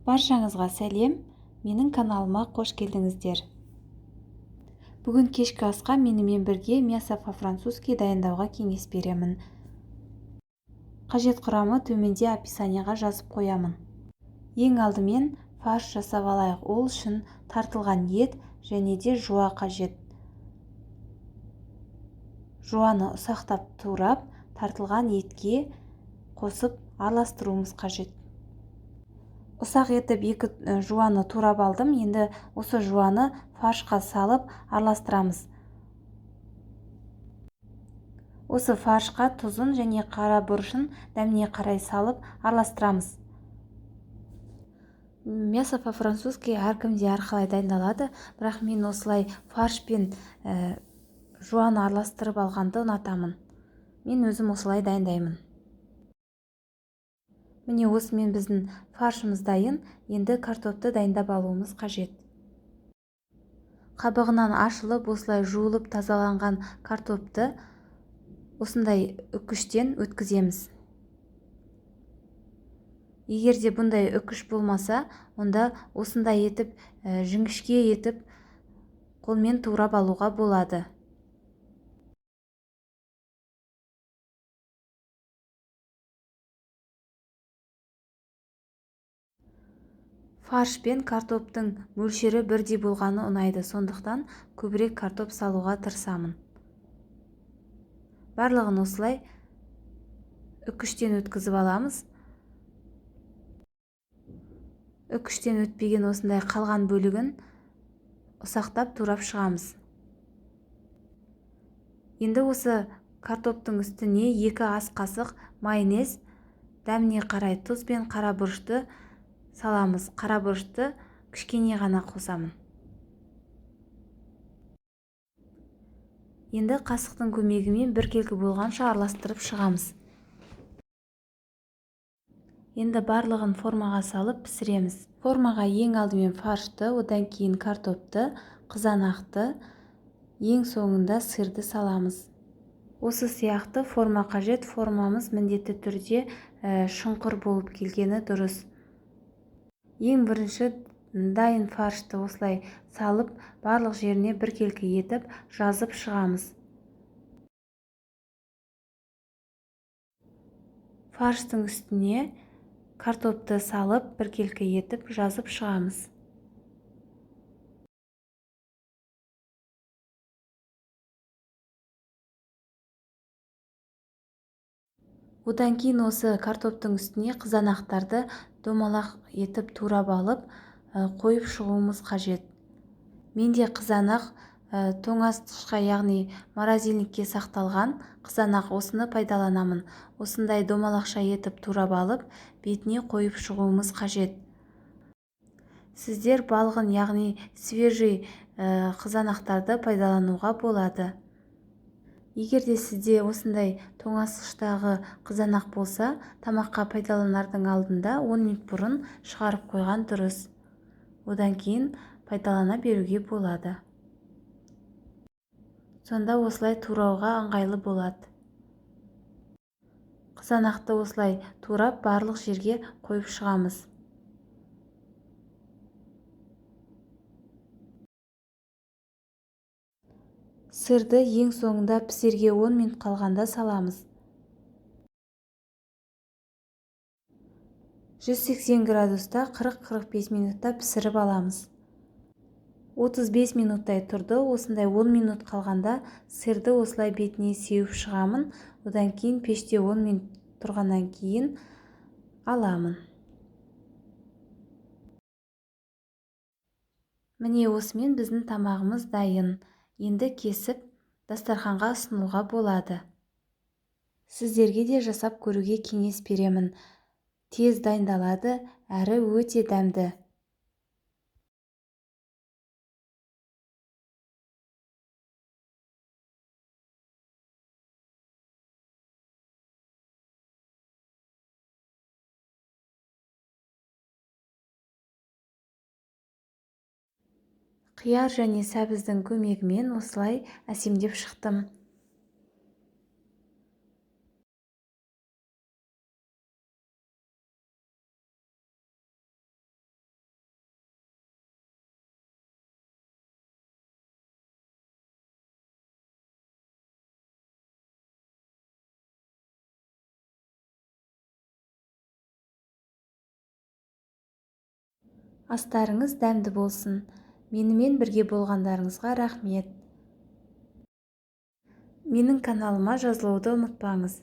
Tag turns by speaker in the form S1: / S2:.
S1: Баршаңызға сәлем, менің каналыма қош келдіңіздер. Бүгін кешкі асқа менімен бірге мясо по-французски дайындауға кеңес беремін. Қажет құрамы төменде описанияға жазып қоямын. Ең алдымен фарш жасап алайық. Ол үшін тартылған ет және де жуа қажет. Жуаны ұсақтап турап, тартылған етке қосып араластыруымыз қажет. Ұсақ етіп екі жуаны турап алдым. Енді осы жуаны фаршқа салып араластырамыз. Осы фаршқа тұзын және қара бұрышын дәміне қарай салып араластырамыз. Мясо по-французски әркімде әрқалай дайындалады, бірақ мен осылай фарш пен жуаны араластырып алғанды ұнатамын. Мен өзім осылай дайындаймын. Міне осымен біздің фаршымыз дайын. Енді картопты дайындап алуымыз қажет. Қабығынан ашылып, осылай жуылып тазаланған картопты осындай үкіштен өткіземіз. Егер де бұндай үкіш болмаса, онда осындай етіп, жіңішке етіп қолмен турап алуға болады. Фарш пен картоптың мөлшері бірдей болғаны ұнайды, сондықтан көбірек картоп салуға тырысамын. Барлығын осылай үкіштен өткізіп аламыз. Үкіштен өтпеген осындай қалған бөлігін ұсақтап турап шығамыз. Енді осы картоптың үстіне 2 ас қасық майонез, дәміне қарай тұз бен қара бұрышты саламыз. Қара бұрышты кішкене ғана қосамын. Енді қасықтың көмегімен біркелкі болғанша араластырып шығамыз. Енді барлығын формаға салып пісіреміз. Формаға ең алдымен фаршты, одан кейін картопты, қызанақты, ең соңында сырды саламыз. Осы сияқты форма қажет. Формамыз міндетті түрде шұңқыр болып келгені дұрыс. Ең бірінші дайын фаршты осылай салып, барлық жеріне біркелкі етіп жазып шығамыз. Фарштың үстіне картопты салып, біркелкі етіп жазып шығамыз. Одан кейін осы картоптың үстіне қызанақтарды домалақ етіп турап алып, қойып шығуымыз қажет. Менде қызанақ тоңазытқышқа, яғни морозильникке сақталған қызанақ, осыны пайдаланамын. Осындай домалақша етіп турап алып, бетіне қойып шығуымыз қажет. Сіздер балғын, яғни свежий қызанақтарды пайдалануға болады. Егер де сізде осындай тоңазытқыштағы қызанақ болса, тамаққа пайдаланардың алдында 10 минут бұрын шығарып қойған дұрыс. Одан кейін пайдалана беруге болады. Сонда осылай турауға ыңғайлы болады. Қызанақты осылай турап, барлық жерге қойып шығамыз. Сырды ең соңында пісерге 10 минут қалғанда саламыз. 180 градуста 40-45 минутта пісіріп аламыз. 35 минуттай тұрды. Осындай 10 минут қалғанда сырды осылай бетіне сеуіп шығамын. Одан кейін пеште 10 минут тұрғаннан кейін аламын. Міне осымен біздің тамағымыз дайын. Енді кесіп дастарханға ұсынуға болады. Сіздерге де жасап көруге кеңес беремін. Тез дайындалады, әрі өте дәмді. Қияр және сәбіздің көмегімен осылай әсемдеп шықтым. Астарыңыз дәмді болсын! Менімен бірге болғандарыңызға рахмет! Менің каналыма жазылуды ұмытпаңыз.